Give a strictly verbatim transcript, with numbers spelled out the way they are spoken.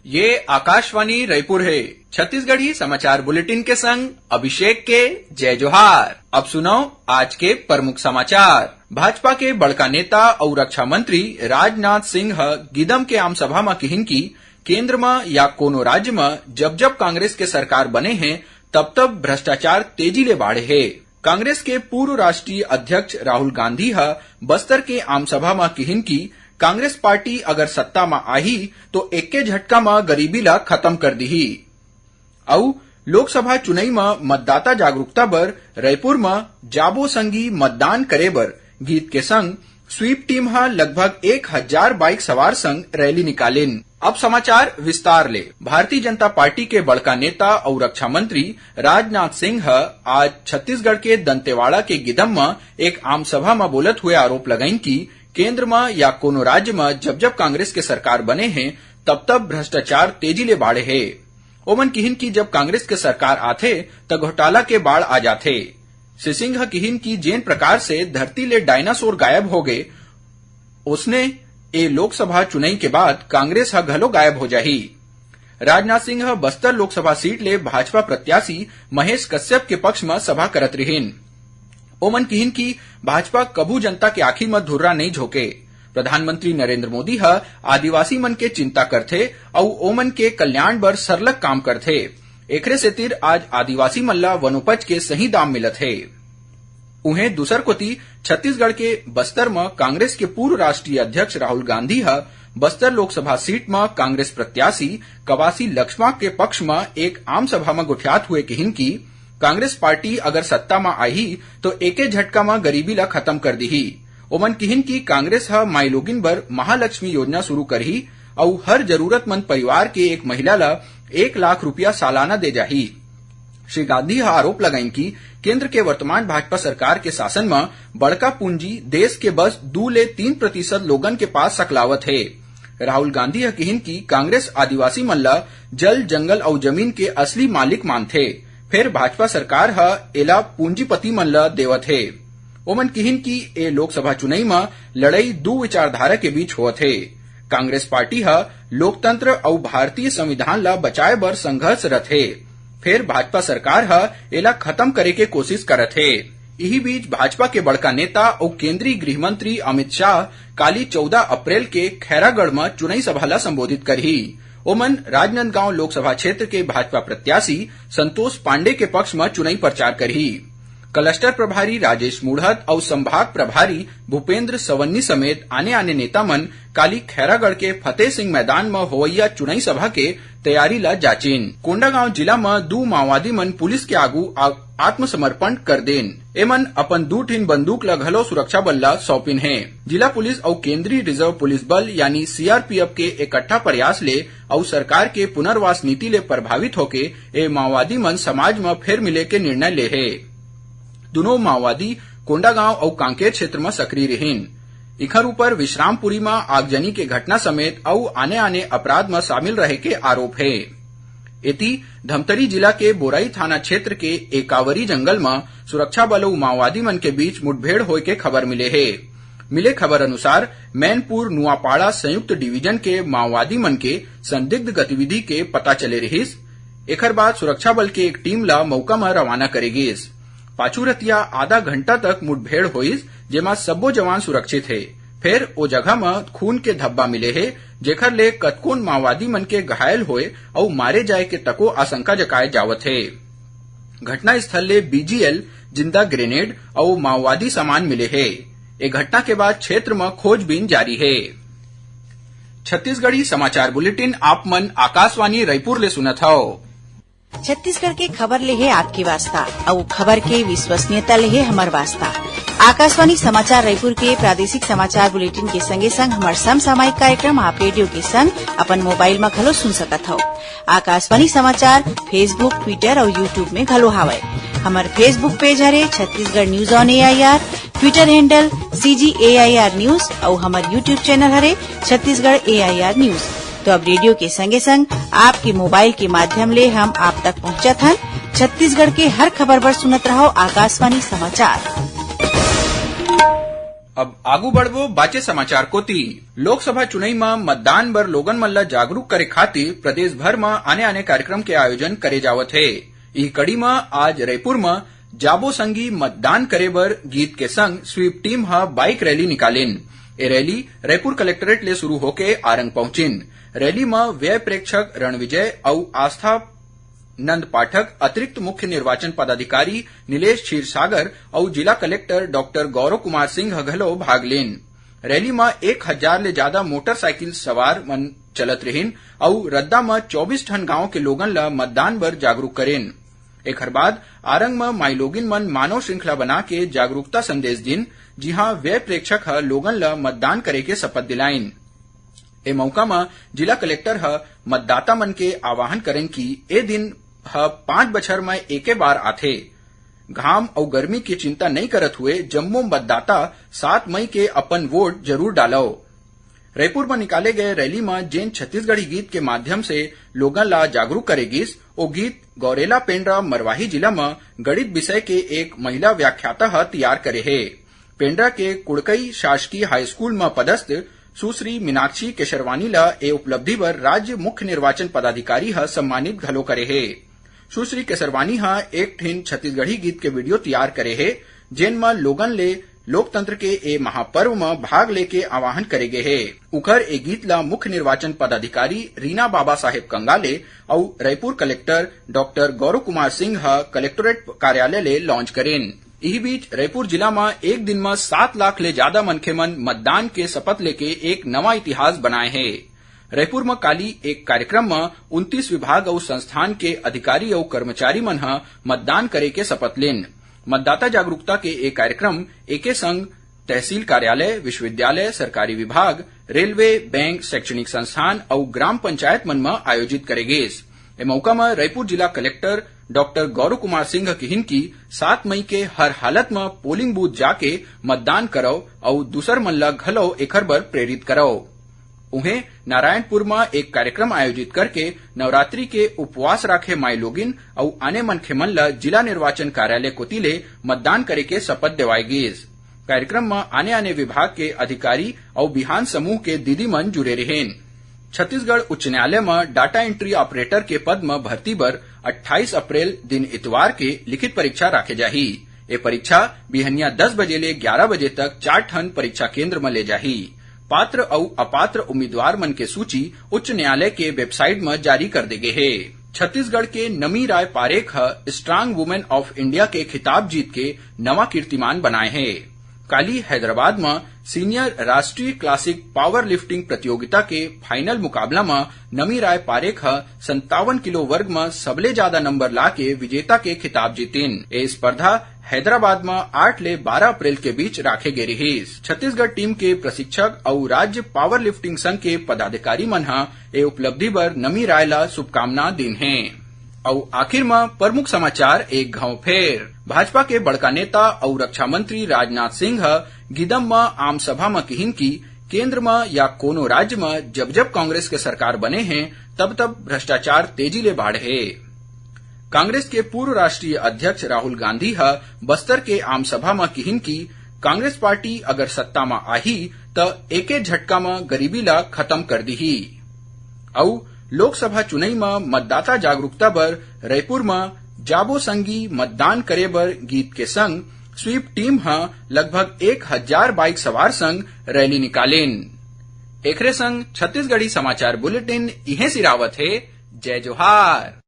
ये आकाशवाणी रायपुर हे। छत्तीसगढ़ी समाचार बुलेटिन के संग अभिषेक के जय जोहार। अब सुनव आज के प्रमुख समाचार। भाजपा के बड़का नेता अउ रक्षा मंत्री राजनाथ सिंह ह गिदम के आम सभा म किहिन कि केंद्र म या कोनो राज्य म जब जब कांग्रेस के सरकार बने हे, तब तब भ्रष्टाचार तेजी ले बाढ़े हे। कांग्रेस के पूर्व राष्ट्रीय अध्यक्ष राहुल गांधी ह बस्तर के आमसभा म किहिन कि कांग्रेस पार्टी अगर सत्ता म आही, तो एके झटका म गरीबी ल खत्म कर दिही। अउ लोकसभा चुनई म मतदाता जागरूकता बर रायपुर म जाबो संगी मतदान करे बर गीत के संग स्वीप टीम ह लगभग एक हजार बाइक सवार संग रैली निकालिन। अब समाचार विस्तार ले। भारतीय जनता पार्टी के बड़का नेता अउ रक्षा मंत्री राजनाथ सिंह ह आज छत्तीसगढ़ के दंतेवाड़ा के गिदम म एक आम सभा म बोलत हुए आरोप लगाइन कि केंद्र म या कोनो राज्य म जब जब कांग्रेस के सरकार बने हे, तब तब भ्रष्टाचार तेजी ले बाढ़े हे। ओमन किहिन कि जब कांग्रेस के सरकार आथे, त घोटाला के बाढ़ आ जाथे। श्री सिंह ह किहिन कि जेन प्रकार से धरती ले डायनासोर गायब हो गे, ओसने ए लोकसभा चुनई के बाद कांग्रेस ह घलो गायब हो जाही। राजनाथ सिंह ह बस्तर लोकसभा सीट ले भाजपा प्रत्याशी महेश कश्यप के पक्ष म सभा करत रिहिन। ओमन किहिन कि भाजपा कभू जनता के आंखी म धुर्रा नइ झोंके। प्रधानमंत्री नरेंद्र मोदी ह आदिवासी मन के चिंता करथे अउ ओमन के कल्याण बर सरलग काम करथे। एखरे सेतिर आज आदिवासी मन ल वनोपज के सही दाम मिलत हे। उहें, दूसर कोति, छत्तीसगढ़ के बस्तर म कांग्रेस के पूर्व राष्ट्रीय अध्यक्ष राहुल गांधी ह बस्तर लोकसभा सीट म कांग्रेस प्रत्याशी कवासी लक्ष्मा के पक्ष म एक आम सभा म गोठियात हुए किहिन कि कांग्रेस पार्टी अगर सत्ता म आही, तो एके झटका म गरीबी ल खत्म कर दिही। ओमन किहिन कि कांग्रेस ह माईलोगिन बर महालक्ष्मी योजना शुरू करही अउ हर जरूरतमंद परिवार के एक महिला ल एक लाख रुपया सालाना दे जाही। श्री गांधी ह आरोप लगाइन कि केंद्र के वर्तमान भाजपा सरकार के शासन म बड़का पूंजी देश के बस दू ले तीन प्रतिशत लोगन के पास सकलावत हे। राहुल गांधी ह किहिन कि कांग्रेस आदिवासी मन ल जल, जंगल अउ जमीन के असली मालिक मानथे, फेर भाजपा सरकार ह एला पूंजीपति मन ल देवत हे। ओमन किहिन कि ए लोकसभा चुनई म लड़ई दू विचारधारा के बीच होवत हे। कांग्रेस पार्टी ह लोकतंत्र अउ भारतीय संविधान ल बचाए बर संघर्षरत हे, फेर भाजपा सरकार ह एला खत्म करे के कोशिश करत हे। इही बीच, भाजपा के बड़का नेता अउ केंद्रीय गृह मंत्री अमित शाह काली चौदह अप्रैल के खैरागढ़ म चुनई सभा ल संबोधित करही। ओमन राजनांदगांव लोकसभा क्षेत्र के भाजपा प्रत्याशी संतोष पांडे के पक्ष म चुनई प्रचार करही। क्लस्टर प्रभारी राजेश मूढ़त अउ संभाग प्रभारी भूपेंद्र सवन्नी समेत आने-आने नेता मन काली खैरागढ़ के फतेह सिंह मैदान म होवइया चुनई सभा के तैयारी ल जाचिन। कोंडागांव जिला म दू माओवादी मन पुलिस के आगू आ-, आत्मसमर्पण कर देन। एमन अपन दू ठिन बंदूक ल घलो सुरक्षा बल ल सौंपिन हे। जिला पुलिस अउ केंद्रीय रिजर्व पुलिस बल यानी सीआरपीएफ के इकट्ठा प्रयास ले अउ सरकार के पुनर्वास नीति ले प्रभावित होके ए माओवादी मन समाज म फेर मिले के निर्णय ले हे। दुनों माओवादी कोंडागांव अउ कांकेर क्षेत्र म सक्रिय रिहिन। इखर ऊपर विश्रामपुरी म आगजनी के घटना समेत अउ आने-आने अपराध म शामिल रहे के आरोप हे। एती, धमतरी जिला के बोराई थाना क्षेत्र के एकावरी जंगल म सुरक्षा बल अउ माओवादी मन के बीच मुठभेड़ होय के खबर मिले हे। मिले खबर अनुसार, मैनपुर नुआपाड़ा संयुक्त डिवीजन के माओवादी मन के संदिग्ध गतिविधि के पता चले रिहिस। एखर बाद सुरक्षा बल के एक टीम ला मौका म रवाना करे गिस। पाछू रतिया आधा घंटा तक मुठभेड़ होइस, जेमा सब्बो जवान सुरक्षित हे। फेर ओ जगह म खून के धब्बा मिले हे, जेखर ले कतकोन माओवादी मन के घायल होए अउ मारे जाए के तको आशंका जताए जावत हे। घटना स्थल ले बीजीएल, जिंदा ग्रेनेड अउ माओवादी सामान मिले हे। ए घटना के बाद क्षेत्र म खोजबीन जारी हे। छत्तीसगढ़ी समाचार बुलेटिन आप मन आकाशवाणी रायपुर ले सुनत हव। छत्तीसगढ़ के खबर ले हे आपके वास्ता, अउ खबर के विश्वसनीयता ले हे हमर वास्ता। आकाशवाणी समाचार रायपुर के प्रादेशिक समाचार बुलेटिन के संगे संग हमर समसामयिक कार्यक्रम आप रेडियो के संग अपन मोबाइल म घलो सुन सकत हव। आकाशवाणी समाचार Facebook, Twitter अउ YouTube में घलो हावय। हमर Facebook पेज हरे Chhattisgarh news on AIR, Twitter handle CG AIR news अउ हमर YouTube चैनल हरे छत्तीसगढ़ एआईआर न्यूज। तो अब रेडियो के संगे संग आपके मोबाइल के माध्यम ले हम आप तक पहुंचत हन। छत्तीसगढ़ के हर खबर बर सुनत रहव आकाशवाणी समाचार। अब आगू बढ़बो बाचे समाचार कोति। लोकसभा चुनई म मतदान बर लोगन मन ल जागरूक करे खातिर प्रदेश भर म आने-आने कार्यक्रम के आयोजन करे जावत हे। इही कड़ी म आज रईपुर म जाबो संगी मतदान करे बर गीत के संग स्वीप टीम ह बाइक रैली निकालिन। ए रैली रईपुर कलेक्टोरेट ले शुरू होके आरंग पहुंचिन। रैली म व्यय प्रेक्षक रणविजय अउ आस्था नंद पाठक, अतिरिक्त मुख्य निर्वाचन पदाधिकारी नीलेश क्षीरसागर अउ जिला कलेक्टर डॉक्टर गौरव कुमार सिंह ह घलो भाग लेन। रैली म एक हजार ले जादा मोटरसाइकिल सवार मन चलत रिहिन अउ रद्दा म चौबीस ठन गांव के लोगन ल मतदान बर जागरूक करेन। एखर बाद आरंग म माईलोगिन मन मानव श्रृंखला बना के जागरूकता संदेश दिन, जिहां व्यय प्रेक्षक ह लोगन ल मतदान करे के शपथ दिलाइन। ए मौका म जिला कलेक्टर ह मतदाता मन के आह्वान करेन कि ए दिन ह पांच बछर म एके बार आथे। घाम अउ गर्मी के चिंता नइ करत हुए जम्मो मतदाता सात मई के अपन वोट जरूर डालव। रईपुर म निकाले गए रैली म जेन छत्तीसगढ़ी गीत के माध्यम से लोगन ला जागरूक करे गिस, ओ गीत गौरेला पेंड्रा मरवाही जिला म गणित विषय के एक महिला व्याख्याता ह तैयार करे हे। पेंड्रा के कुड़कई शासकीय हाई स्कूल म पदस्थ सुश्री मीनाक्षी केशरवानी ल ए उपलब्धि बर राज्य मुख्य निर्वाचन पदाधिकारी ह सम्मानित घलो करे हे। सुश्री केशरवानी ह एक ठिन छत्तीसगढ़ी गीत के वीडियो तैयार करे हे, जेन म लोगन ले लोकतंत्र के ए महापर्व म भाग लेके आह्वान करे गे हे। उखर ए गीत ल मुख्य निर्वाचन पदाधिकारी रीना बाबा साहेब कंगाले अउ रईपुर कलेक्टर डॉक्टर गौरव कुमार सिंह ह कलेक्टोरेट कार्यालय ले लॉन्च करेन। इही बीच रईपुर जिला म एक दिन म सात लाख ले जादा मनखे मन मतदान के शपथ लेके एक नवा इतिहास बनाए हे। रईपुर म काली एक कार्यक्रम म उनतीस विभाग अउ संस्थान के अधिकारी अउ कर्मचारी मन ह मतदान करे के शपथ लेन। मतदाता जागरूकता के ए कार्यक्रम एके संग तहसील कार्यालय, विश्वविद्यालय, सरकारी विभाग, रेलवे, बैंक, शैक्षणिक संस्थान अउ ग्राम पंचायत मन म आयोजित करे गेस। ए मौका म रईपुर जिला कलेक्टर डॉक्टर गौरव कुमार सिंह ह किहिन कि सात मई के हर हालत म पोलिंग बूथ जाके मतदान करव अउ दूसर मन ल घलव एखर बर प्रेरित करव। उहें, नारायणपुर म एक कार्यक्रम आयोजित करके नवरात्रि के उपवास राखे माईलोगिन अउ आने मनखे मन ल जिला निर्वाचन कार्यालय कोति ले मतदान करे के शपथ देवाय गीस। कार्यक्रम म आने-आने विभाग के अधिकारी अउ बिहान समूह के दीदी मन जुरे रिहिन। छत्तीसगढ़ उच्च न्यायालय म डाटा एंट्री ऑपरेटर के पद म भर्ती बर अट्ठाईस अप्रैल दिन इतवार के लिखित परीक्षा राखे जाही। ए परीक्षा बिहनिया दस बजे ले ग्यारह बजे तक चार ठन परीक्षा केंद्र म ले जाही। पात्र अउ अपात्र उम्मीदवार मन के सूची उच्च न्यायालय के वेबसाइट म जारी कर दे गे हे। छत्तीसगढ़ के नमी राय पारेख ह Strong Women of India के खिताब जीत के नवा कीर्तिमान बनाए हे। काली हैदराबाद म सीनियर राष्ट्रीय क्लासिक पावर लिफ्टिंग प्रतियोगिता के फाइनल मुकाबला म नमी राय पारेख ह संतावन किलो वर्ग म सबले जादा नंबर ला के विजेता के खिताब जीतिन। ए स्पर्धा हैदराबाद म आठ ले बारह अप्रैल के बीच राखे गे रिहिस। छत्तीसगढ़ टीम के प्रशिक्षक अउ राज्य पावर लिफ्टिंग संघ के पदाधिकारी मन ह ए उपलब्धि बर नमी राय ला शुभकामना दिन हे। अउ आखिर म प्रमुख समाचार एक घाव फेर। भाजपा के बड़का नेता अउ रक्षा मंत्री राजनाथ सिंह ह गिदम म आम सभा म किहिन कि केंद्र म या कोनो राज्य म जब जब कांग्रेस के सरकार बने हे, तब तब भ्रष्टाचार तेजी ले बाढ़े हे। कांग्रेस के पूर्व राष्ट्रीय अध्यक्ष राहुल गांधी ह बस्तर के आम सभा म किहिन कि कांग्रेस पार्टी अगर सत्ता म आही, त एके झटका म गरीबी ला खत्म कर दिही। अउ लोकसभा चुनई म मतदाता जागरूकता बर रईपुर म जाबो संगी मतदान करे बर गीत के संग स्वीप टीम ह लगभग एक हजार बाइक सवार संग रैली निकालिन। एखरे संग छत्तीसगढ़ी समाचार बुलेटिन इहें सिरावत हे। जय जोहार।